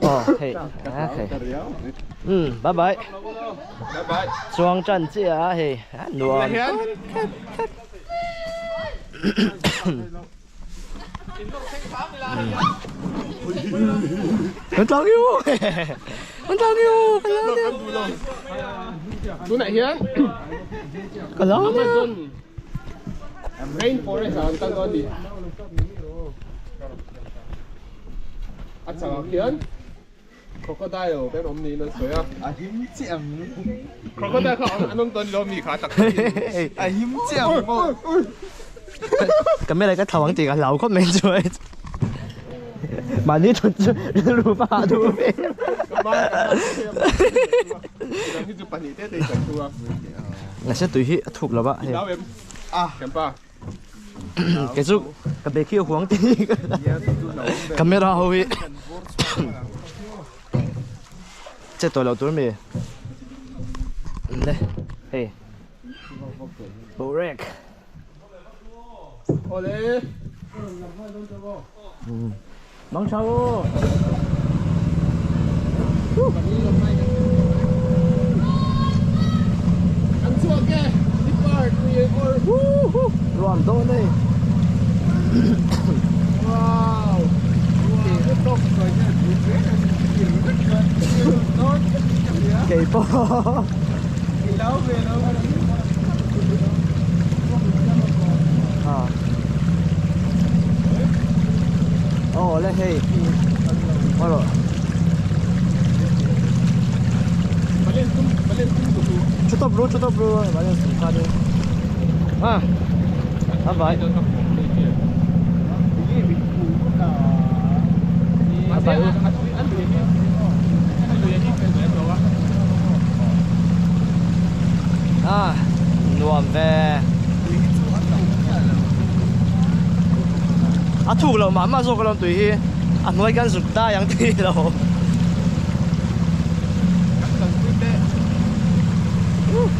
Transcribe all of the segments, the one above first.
Oh, hei. Okay. Bye bye. Bye bye. Chuang tan chiah a hei. A nuam. Kan tlang yêu. Kan tlang yêu. Kan tlang yêu. Tunah hian Kan tlang yêu. Amazon rainforest ah an kal dawn a ni. A changah khian Crocodile te an awm niin an sawi a. A him chiah ang. Crocodile kha an awm dawn lo mi kha tak takin. A him chiah ang maw. Camera ka thlau ang tih ka hlau khawp mai chuan. Mahni thut chu rilru va hah duh ve. Midang hi chu pahnih te te in kan thu a. Nasa tui hi a thuk lo va. I hlau em? Thianpa. Kei chu ka bag hi a huang tih camera ho hi che tawh loh tur mi le hei boruak mang tha u Ruam dawn hei. Kei pawh. Aw le hei. Rawh. Chu tawp ru chu tawp ru balen tum kha ni. A. A vai. A vai. A nuam ve. A thuk loh mah mah zawk alawm tui hi a hnuai kan zuk dai ang tih lo.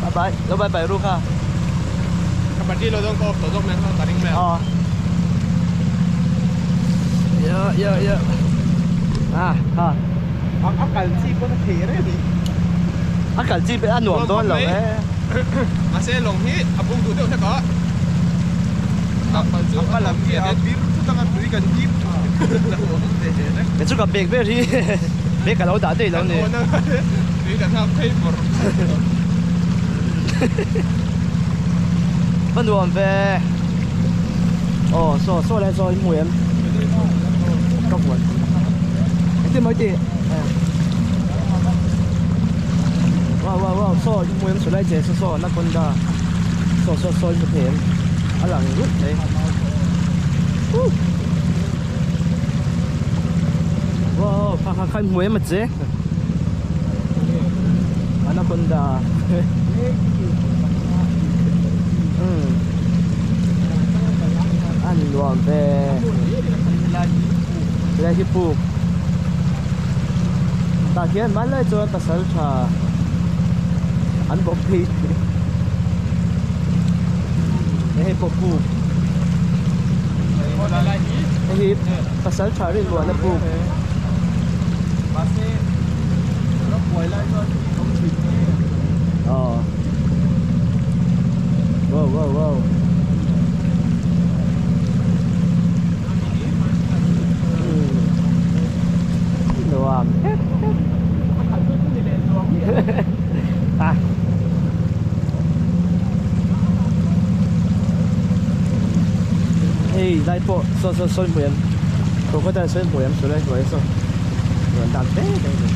Bye bye lo bye bye ru kha. Ka party lo zawng ka off tawh zawk mai ang ka ring mai ang. Aw. Ya ya ya. Ah ha. A kal chi pawn a thei reng a ni. A kal chi pawh a nuam dawn lo e. Mahse lawng hi a bung duh deuh hlek a. A hma lam hi a bir thut anga tui kan hip Kei chu ka bag ber hi bag ka lo dah daih lo ni. Tui kan hak phei bawr. Va nuam ve. Aw saw saw lai saw in hmu em. Ka vuan. Engtin mai tih. Wow wow wow saw in hmu em saw lai che saw saw anaconda. Saw saw saw in hmu thei em. A lang ruih mai. Wow kha kha kha in hmu em a che. Anaconda. Umm. A nuam ve. Helai hi puk. Tah hian hmanlai chuan pasal tha an bawk phei hei pawh puk. Hei hi pasal tha rinmuahna puk. Aw. Wow wow wow. Nuam hep hep. À. Hei lai pawh saw saw sawi hmu em crocodile sawi hmu em chu lai hnuai saw rawn dan fe fe a ni.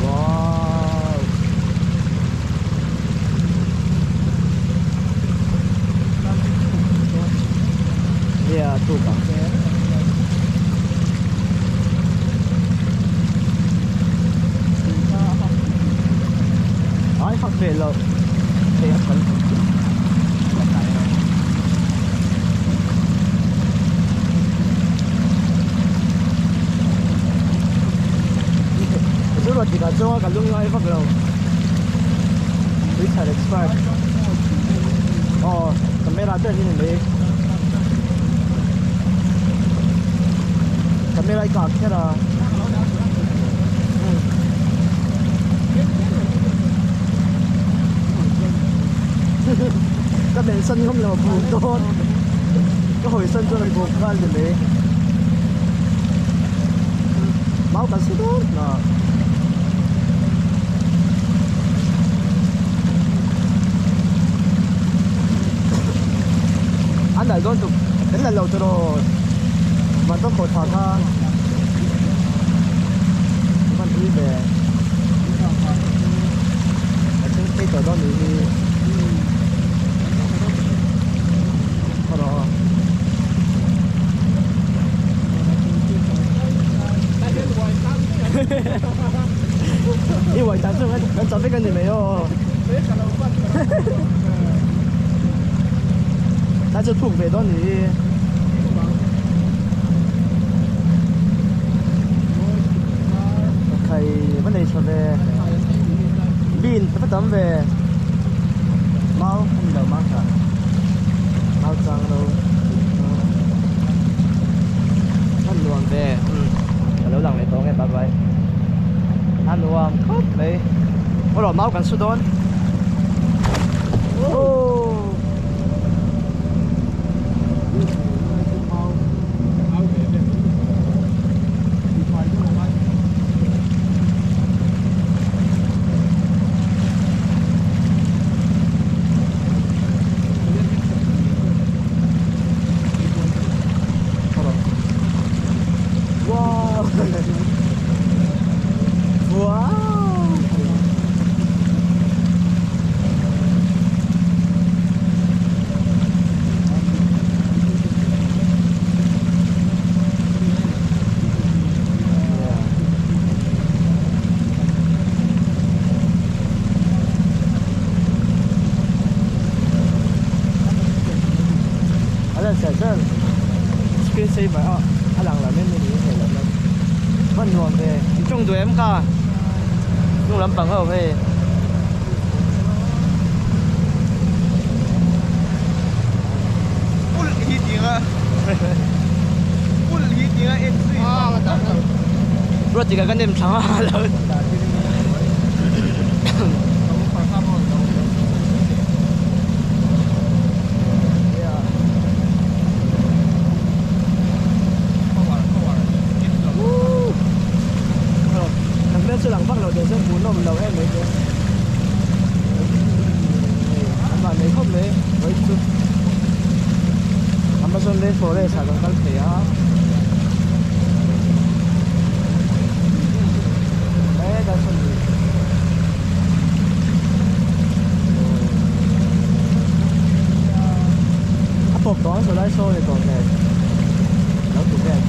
Wow. Nia tuk ang. Ai hak ve lo. Hei a kal Chu ruat tikah chuan ka lung ngai vak lo. Tui chhar expert. Aw camera. tha ber hi ni mai. Camera i kah kher a. Ka men san ngam lo buk dawn. Ka hawi san chuan a buk nghal ni mai. Mau kan su dawn na. An nalh dawn tuk kan nalh lo tawh van tawk khawh tha kha van ui ve a chhung phei tawh dawn nih hi khaw rawh aw. I uai tan chu kan chawp vek a ni mai aw. Ta chu thuk ve dawn ni hi. Khai va nei tha ve. Bean te va tam ve. Mau a ni lo mau tha. Mau chang lo. A nuam ve. Ka lo lang leh tawh nge bye bye. A nuam khawp mai. Aw lo mau kan su dawn. Aww. Wow. Wow. Screen saver a a lang lo mai mai niin hei lo mai hman nuam ve in tawng duh em kha hnung lampang ho hei. Pul hi tinga pul hi tinga en zui Ruat tikah kan nem thlang a lo. Kan hmel chu lang vak lo teh chuan hmuhnawm lo em mai te. An vah nei khawp mai vawiin chu Amazon rainforest ah kan kal phei a. A pawp tawh ang saw lai saw ni tawh hmel lo tu vel.